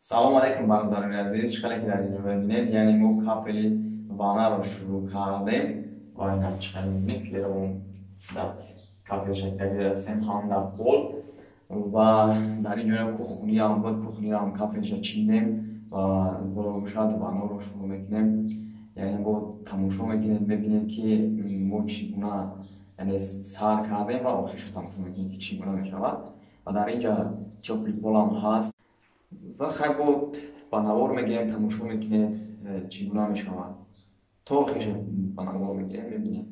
Салом алейкум, бародарони азиз. Чӣ хеле ки дар инҷо мебинед, яъне мо кафели ванаро шурӯъ кардем ва ина чӣ хеле мебинед, первом дар кафел шакли ҳастем, ҳам дар пол ва дар инҷо як кухниям буд, кухниро ҳам кафелша чиндем ва боло бошад ванаро шурӯъ мекунем. Яъне бо тамошо мекунед, мебинед, ки мо чӣ гуна, яъне сар кардем ва охиршо тамошо мекунед, ки чӣ гуна мешавад. Ва дар инҷа тёплый полам ҳаст ва хайр, бо ба навор мегирем, тамошо мекунед, чӣ гуна мешавад. То охирша ба навор мегирем, мебинед.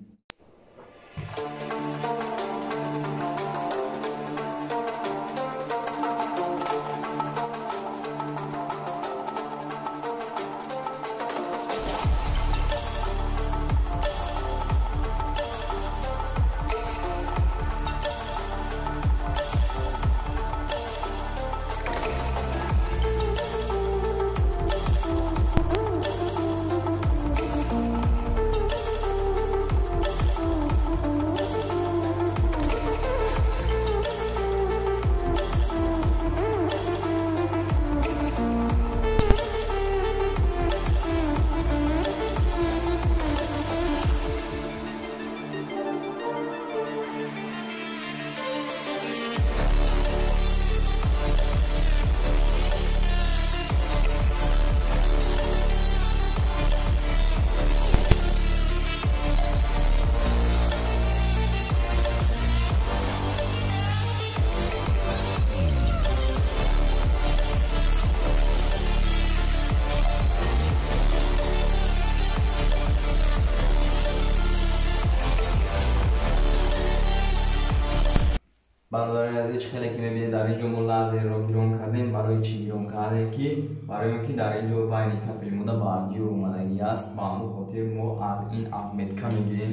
Бародарони азиз, чӣ хеле ки мебинед, дар ин ҷо мо лазерро гирон кардем. Барои чӣ гирон кардем? Ки барои он ки дар ин ҷо байни кафели мода бордюр омадагӣ аст. Ба ҳамон хотир мо аз ин отметка мегирем,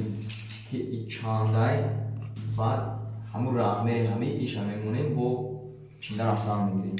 ки и чандай, баъд ҳамун размери ҳамаи иша мемонем, бо чинда рафтан мегирем.